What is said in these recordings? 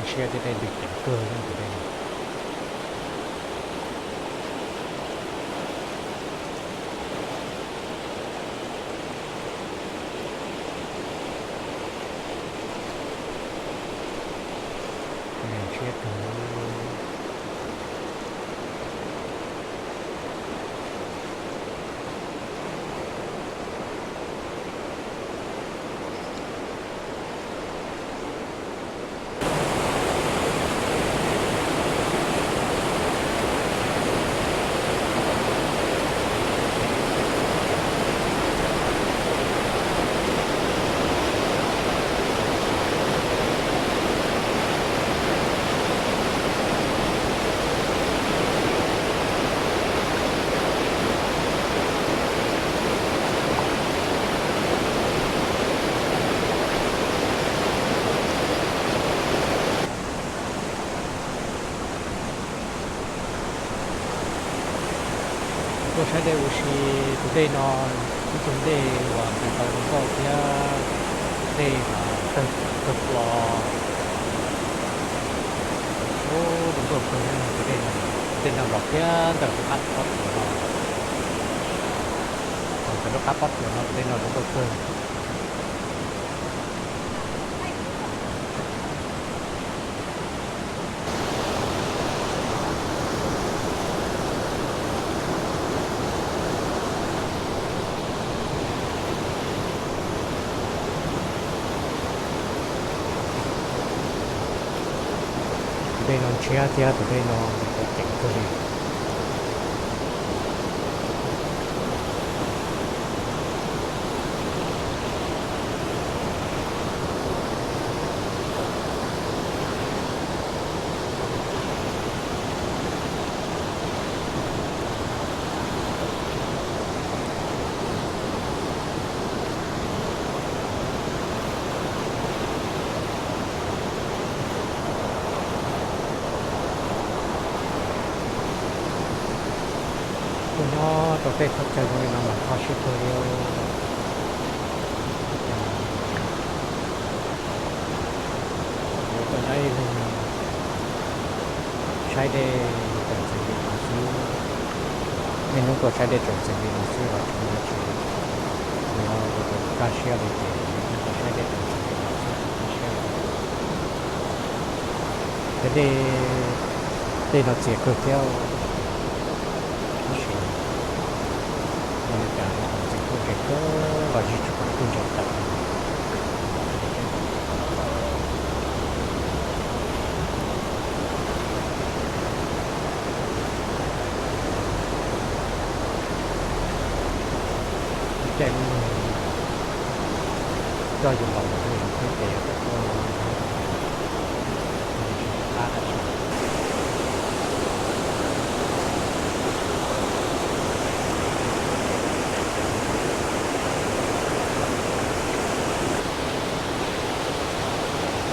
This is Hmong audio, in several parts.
Siab thiab dej ntws ceev kawg tus dej no. Siab kawg. Tuaj saib dej ua si, tus dej no ib tug dej uas nqis tau zoo nkauj thiab dej mas tawg, tawg plo. Ub, zoo nkauj kawg tus dej no. Dej no los kiag ntawm lub qab pob tsuas no, ntawm lub qab pob tsuas no tus dej no zoo nkauj kawg. Tus dej no ntshiab thiab tus dej no ceev kawg li. Tuaj nyob rau tej qhov chaw zoo li no mas kho siab kawg li. Yuav tuaj nyob ib leeg saib dej tseem txwm li no xwb. Niaj hnub tuaj saib dej tseem txwm li no xwb los tsis muaj dab tsi. Yog kaj siab li ces niaj hnub tuaj saib dej tseem txwm li no xwb tsis kaj siab li. Thiab dej, dej no txias kawg thiab. Tab sis ua li cas tseem txwm tuaj ntses kawg los zij tsis pom ib tug ntses tawm li. Caij lub neej coj yus los mus ua yus thiab ces yuav tau tuaj ua yus thiab, ua yus tsis nco qab dab tsi.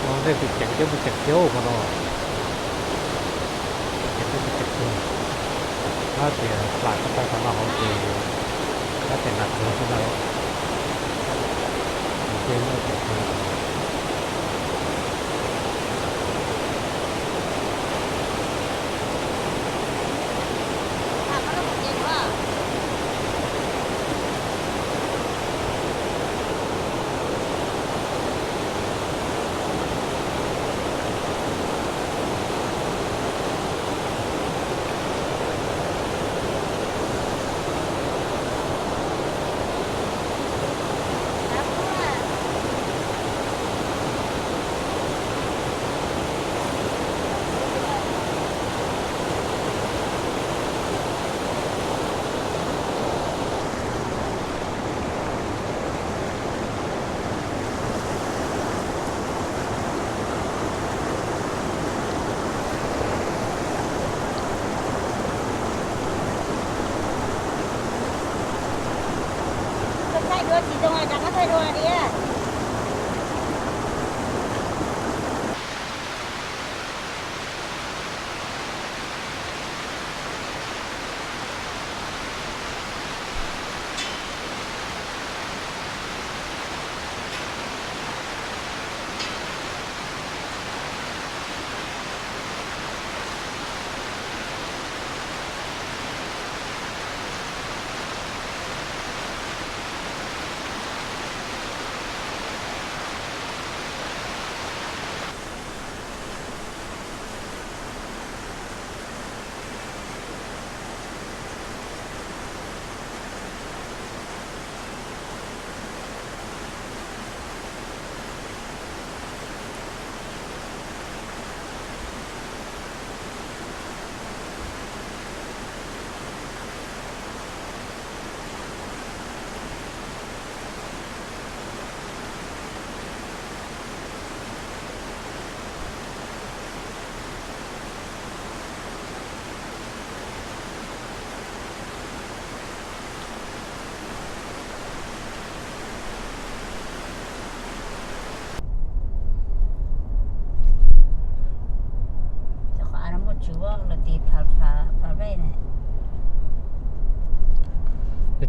Ua ntej tus ceev thiab mus ceev thiab ua qhov no. Tus ceev thiab mus ceev kawg. Tab tias plam tsis tau qhov no hauv ces tab tias nas tuag xwb ntag. Tus dej muaj ceev kawg. Koj thaij dua tsis zoo, rov qab thaij dua diam.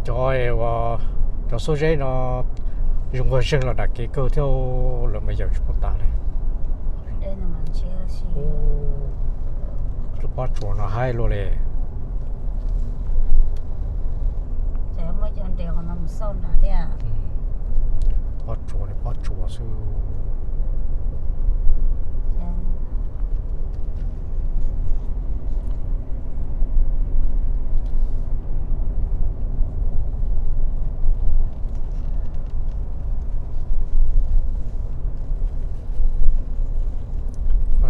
Cov uas, cov xuab zeb no zoo nquag zeeg los nram kev kawg thiab, lawv mas yawm tsis pub tas li. Lub pob tsuas no haib luaj li. Pob tsuas li pob tsuas xwb.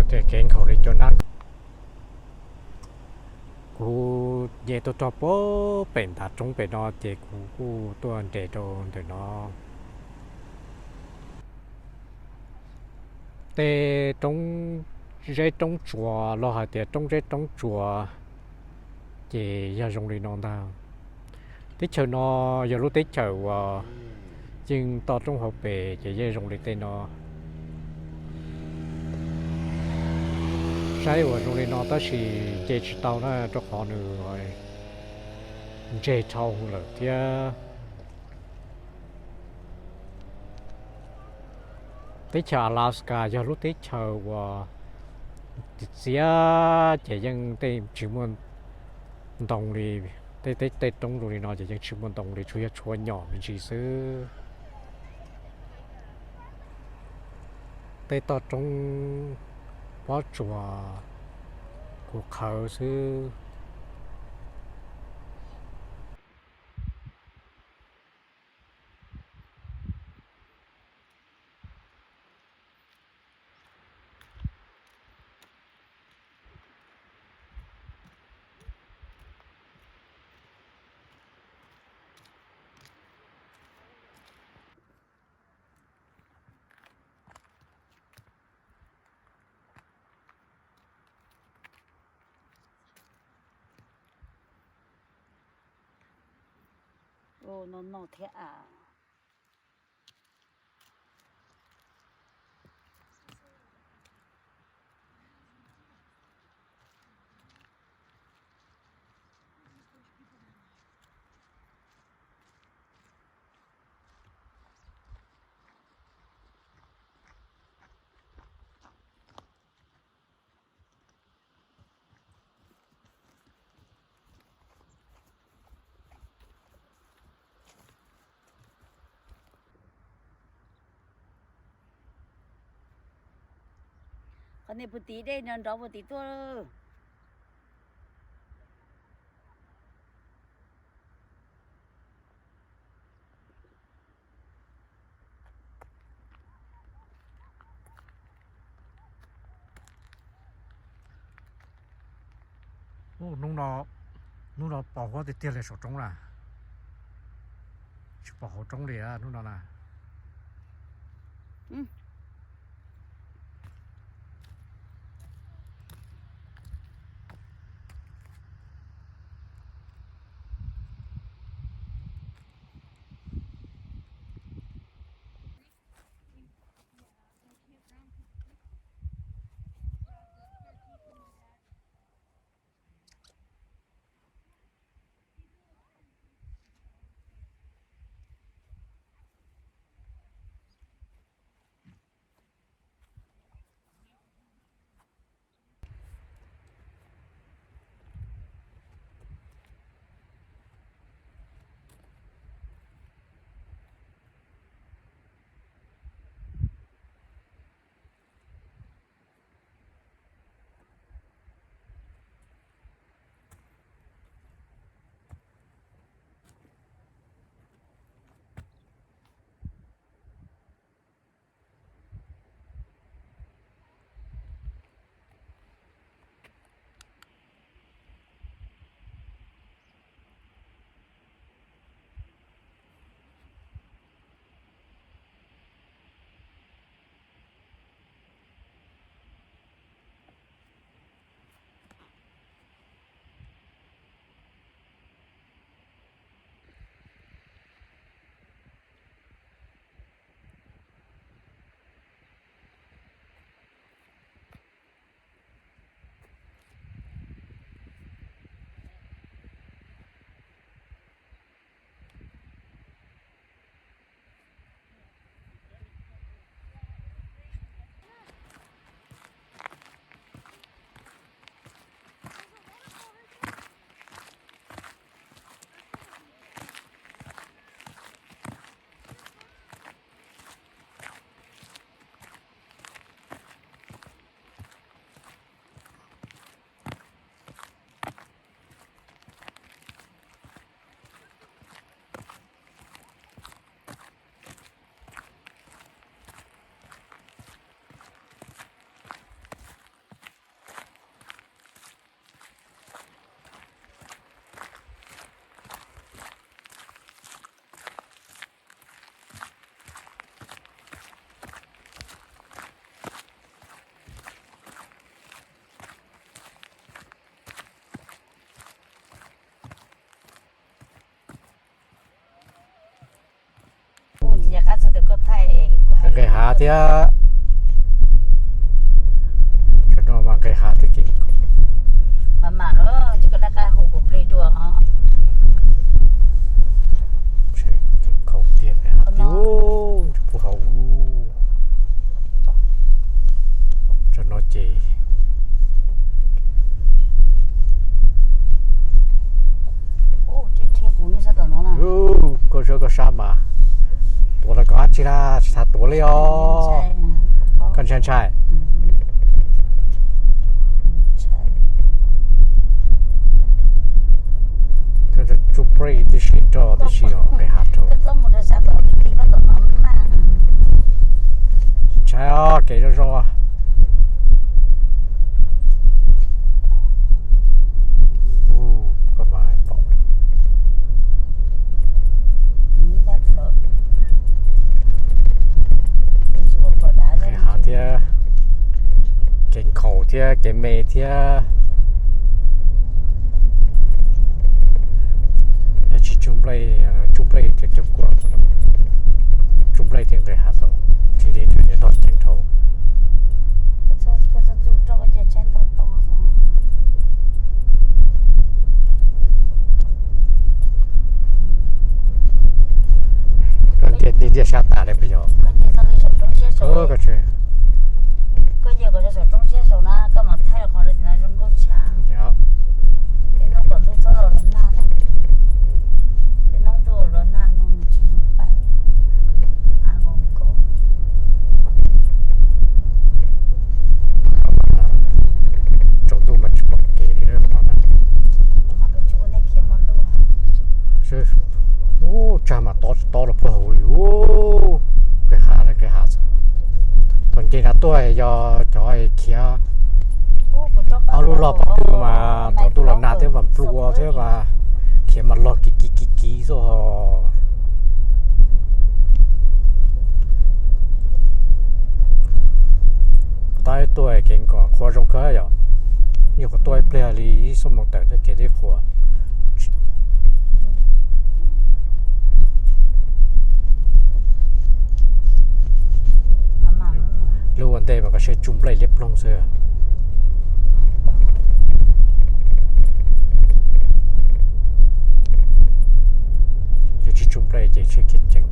Tias kev nkhaus li cov nab. Kuv nce tuaj txog puag pem ntav roob pem no ces kuv kuj tuaj nres rau ntawm no. Tej roob zeb roob tsuas los hais tias roob zeb roob tsuas ces yog zoo li no ntag. Teb chaws no yog lub teb chaws uas yeej toj roob hauv pes ces yeej zoo li tej no. Saib uas zoo li no tab sis nce tsis tau na rau qhov nws ntseg dhau lawm thiab. Teb chaws Alaska yog lub teb chaws uas txias txias ces yeej tej tsis muaj ntoo li, tej tej tej roob zoo li no ces yeej tsis muaj ntoo li, tsuas yog tshuav nyom me ntsis xwb. Tej toj roob pob tsuas kuv qhawv xwb. Ua no no thiab a. Qhov niag puag tim dej no nrov puag tim tuaj. Hnub no, hnub no pos huab tiag tiag li saum roob na. Tsis pom hauv roob li hnub no na. thiab. Tam no mas nqis hav thiab kev khaum tiag, nqis hav tiag, puag hauv. Tam no ces koj sab koj sab mas tuav los koj dab tsi na, tsis tas tuav li os. Koj ntshai ntshai. Tsuj nplej tib si nrog tib si los nqis hav rau. Ntshai os, kev zoo zoo. Nqis hav thiab, kev khaum thiab kev me thiab. Yog tsis tsuj nplej, tsuj nplej ces cog kua, tsuj nplej thiaj nqis hav tau, tsis li nws tog ceev dhau. Koj ntiaj teb tiaj sab tas li puas yog? Tsaus ntuj mas tsis pom kev li. Ub, tsag mas tob tsis tob rau puag hauv li ub. Kev hav, kev hav. Thaum nce nrad tuaj yog cov khiav ob lub log pov pw mas thaum ntuj los nag thiab mas nplua thiab mas khiav mas log kiv kiv kiv kiv xwb os. Tab tuaj kev nkaum qhua zoo kawg yom. Nyuam qhuav tuaj ib pliag li ib xuab moos tawm thiab kev twb qhuav. Lub ua ntej mas koj saib tsuj nplej liab ploog xwb. Yog tsis tsuj nplej ces tsheb khiav ceev.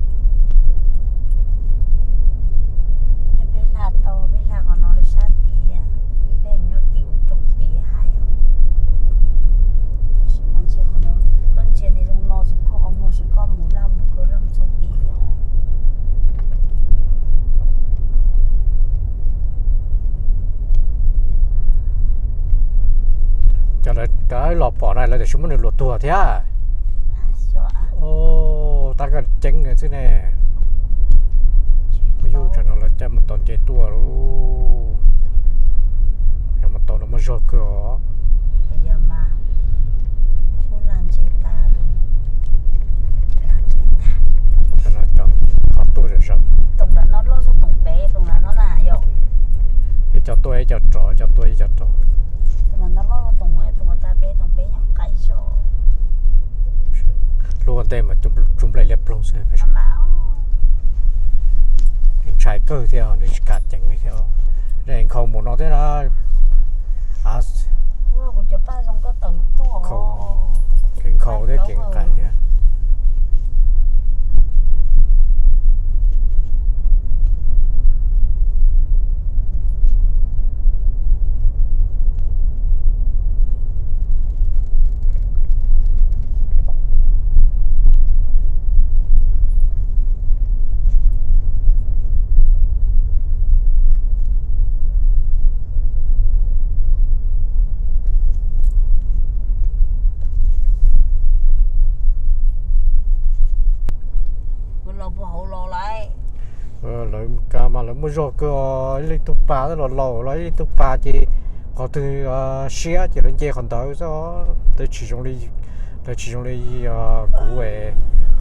Cov lawv los pom na lawv tiam sis muab nws luam tuag thiab. Tab koj ceeb xwb ne. Muaj yus tsam no lawv caij mus tau nce tuaj lauj. Yog mus tau no muaj zog kawg os. Qhov tuaj zom zaws. Ib co tuaj ib co rov, ib co tuaj ib co rov. Lub ua ntej mas tsuj nplej liab ploog xwb. Ntshai kawg thiab nws tsis kam ceev li thiab. Nkhaus mus no thiab na. Kev nkhaus thiab kev nqaim thiab. Lawv kav mas lawv muaj zog kawg, ib leeg tug pas los laus los ib leeg tug pas ces qhov twg siab ces lawv nce qhov ntawd xwb. Lawv tsis zoo li, lawv tsis zoo li kuv,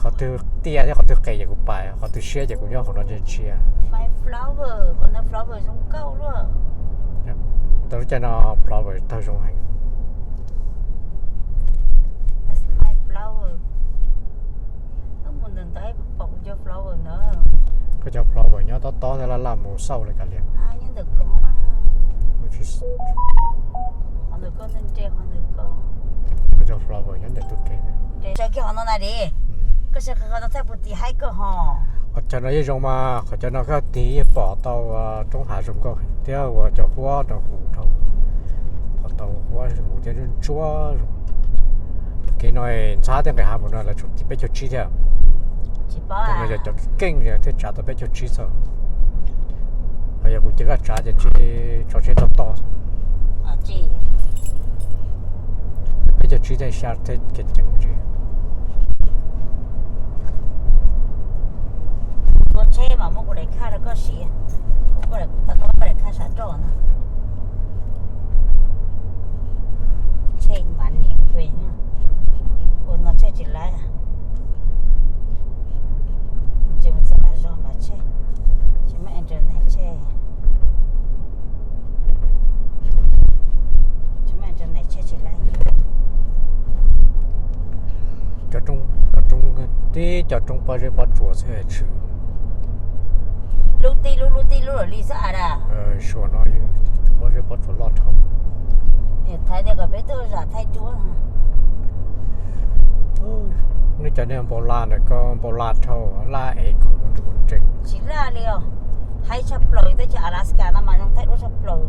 qhov twg tiaj thiab qhov twg qes ces kuv pas, qhov twg siab ces kuv nyob qhov no ntsia ntsia. Tau lub caij no flower tawg zoo heev. Koj cov flower nyob tob tob thiab laj laj mus xauj li kav liam. Koj cov flower nyob ntawm tus kev. Qhov chaw no yeej zoo mas, qhov chaw no koj tig yeej pom tau roob hav zoo nkauj thiab ua cov huab rau huv rau, pom tau huab huv thiab ntsuab zoo. Kev no ntxhab tej nqis hav mus no lawv tsum tig peb caug tsib thiab. Yog cov keej thiaj tsav tau peb caug tsib txog. Ho yog kuv cia koj tsav ces tsis tso tsheb tau toj. Peb caug tsib thiaj xya thiab kev ceev tsis. Tua tsheb mas muab kuv daim khaj rau koj siv, kuv tau koj daim khaj sam roj na. Tsheb mas niam ua no tsheb tsis laib, tsis mus txog nram zos mas tsheb tsis muaj internet, tsheb tsis muaj internet tsheb tsis laib. Cov roob, tib cov roob pob zeb pob tsuas xwb tshwm. Lub tib lub lub tib lub lawm li xwb a. Suav no pob zeb pob tsuas loj dhau. Thaiv tias kom peb tuaj zam thaij duab. Nej cov niag npau laj ntawm koj npau laj dhau, laj ev khoom ua ntu nreeg. Tsis laj li os, haib tshaj plaws, teb chaws Alaska no mas zoo thaij duab tshaj plaws.